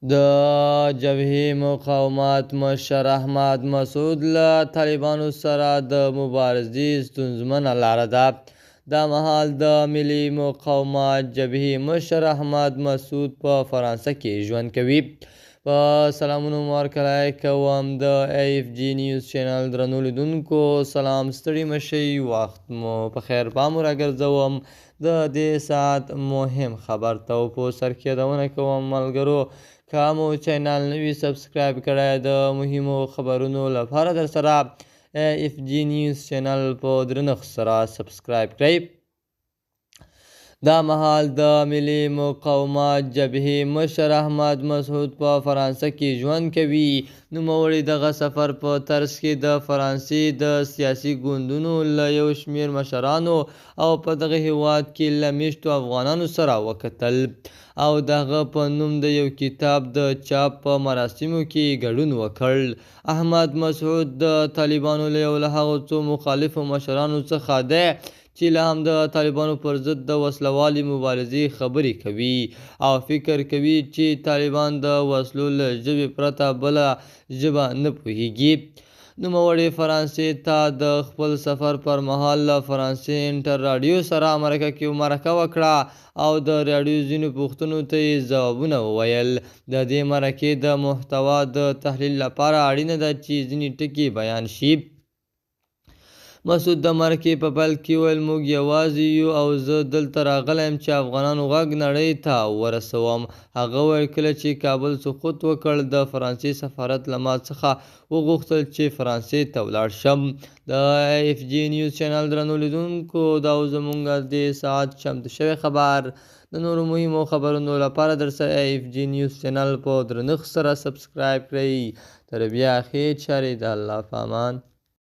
د جبهې مقاومت مشر احمد مسعود له طالبانو سره د مبارزې ستونزمنه لاره ده. دا مهال د ملي مقاومت جبهې مشر احمد مسعود په فرانسه کې ژوند کوي. په سلامونو مو هرکلی کوم د ایف جي نیوز چینل درنو لیدونکو. سلام، ستړي مه شئ، وخت مو په خیر. پام راګرځوم د دې ساعت مهم خبر ته په سر کې یادونه کوم ملګرو، که مو چینل نه وي سبسکرایب کړی، د مهمو خبرونو لپاره در سره ایف جي نیوز چینل په درنښت سره سبسکرایب کړئ. دا مهال د ملي مقاومت جبهې مشر احمد مسعود په فرانسه کې ژوند کوي. نوموړي دغه سفر په ترڅ کې د فرانسې د سیاسي ګوندونو له یو شمېر مشرانو او په دغه هیواد کې له میشتو افغانانو سره وکتل او د هغه په نوم د یو کتاب د چاپ په مراسمو کې ګډون وکړ. احمد مسعود د طالبانو له یو له هغو څو مخالفو مشرانو څخه دی چې لا هم د طالبانو پر ضد د وسلهوالې مبارزې خبرې کوي او فکر کوي چې طالبان د وسلو له ژبې پرته بله ژبه نه پوهیږي. نوموړي فرانسې ته د خپل سفر پر مهال له فرانسې انټر راډیو سره مرکه وکړه او د راډیو ځینو پوښتنو ته یې ځوابونه وویل. د دې مرکې د محتوا د تحلیل لپاره اړینه ده چې ځینې ټکي بیان شي. مسعود د مرکې په پیل کې وویل، موږ یوازې یو او زه دلته راغلی یم چې افغانانو غږ نړۍ ته ورسوم. هغه وویل، کله چې کابل سقوط وکړ، د فرانسې سفارت له ما څخه وغوښتل چې فرانسې ته ولاړ شم. د ایف جي نیوز چینل درنو لیدونکو، دا و زموږ دې ساعت چمتو شوی خبر. د نورو مهمو خبرونو لپاره درسره ایف جي نیوز چینل په درنښت سره سبسکرایب کړئ. تر بیا ښې چارې، د الله په امان.